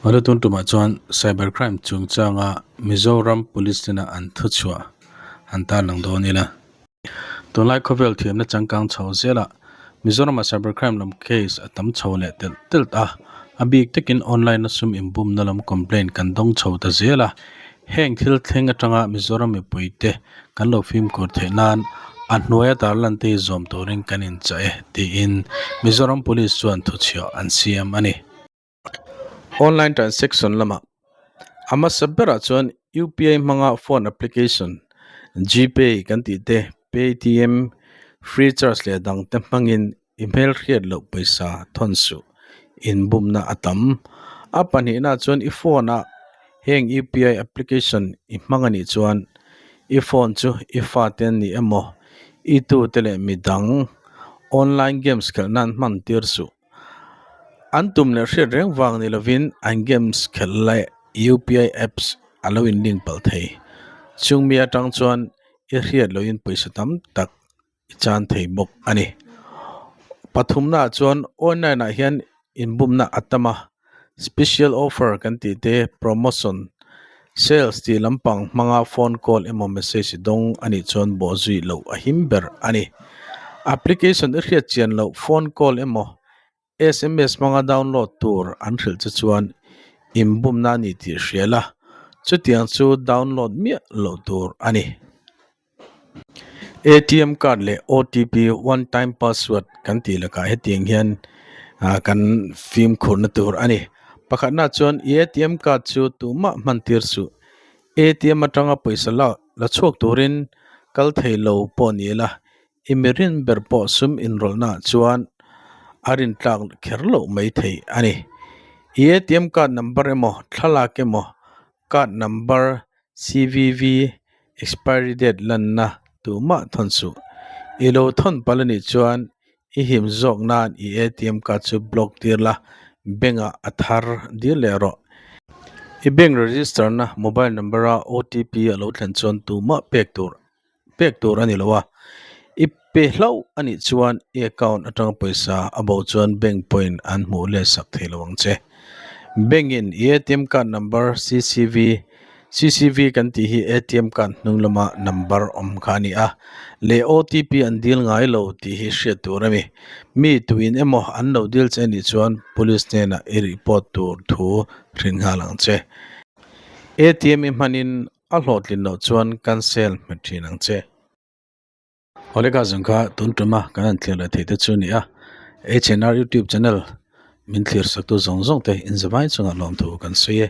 Awle tun tumah chuan cyber crime chungchanga Mizoram Police tena an thuchhuah an tarlang dawn ila. Tunlai khawvel thiamna changkang chho zelah Mizorama cyber crime lam case a tam chho leh telh telh a, a bik takin online a sum inbumna lam complaint kan dawng chho ta zel a, heng thil thleng atanga Mizoram mipuite kan lo fimkhur theih nan a hnuaia tarlan te hi zawm turin kan inchah e tiin Mizoram Police chuan thuchhiah an siam a ni. Online transaction lamah a hmasa berah chuan UPI hmanga phone application Gpay kan tih te, Paytm, Freecharge leh dang te hmangin i hmelhriat loh pawisa thawn suh inbumna a tam. A pahnihna chuan i phone ah heng UPI application i hmang anih chuan i phone chu i fate an ni emaw i tute leh midang online games khelh nan hman tir suh. An tum leh hriat reng vang ni lovin an games khelh leh UPI apps a lo in link palh thei. Chung mi atang chuan i hriat lohin pawisa tam tak i chan thei bawk a ni. Pathumna ah chuan online ah hian inbumna a tam a. Special offer kan tih te, promotion, sales tih lampang hmanga phone call emaw message dawng a nih chuan bawhzui loh a him ber a ni. Application i hriat chian loh phone call emaw sms hmanga download tur an hrilh che chuan inbumna a ni tih hria la, chutiang chu download miah loh tur a ni. ATM card leh OTP one time password kan tih lakah hetiang hian ah kan fimkhurna tur a ni. Pakhatna chuan i ATM card chu tumah hman tir suh. ATM atanga pawisa la la chhuak turin kal thei lo pawh ni ila i mirin ber pawh sum inrawlhnaah chuan a rintlak kher loh mai thei a ni. I ATM card number emaw thlalak emaw card number CVV expiry date lanna tumah thawn suh. I lo thawn palh a nih chuan i him zawk nan i ATM card chu block tir la, bank ah a thar dil leh rawh. I bank register na mobile number a OTP a lo thlen chuan tumah pek tur pek tur a ni lo a, i pe hlauh a nih chuan i account atanga pawisa a bo chuan bank pawhin an hmuh let sak thei lo ang che. Bank in i ATM card number CCV CCV kan tih hi ATM card hnung lama number awm kha a ni a, leh OTP an dil ngai lo tih hi hriat tur a ni. Mi tuin emaw an lo dil che anih chuan police hnenah i report tur thu hrilh nghal ang che. ATM i hmanin A hlawhtlin loh chuan cancel hmet thin ang che. Awle ka zung kha tun tuma kan han thlir leh theih te chu a ni a, HNR YouTube channel min thlir saktu zawng zawng te inzavai chungah lawmthu kan sawi e.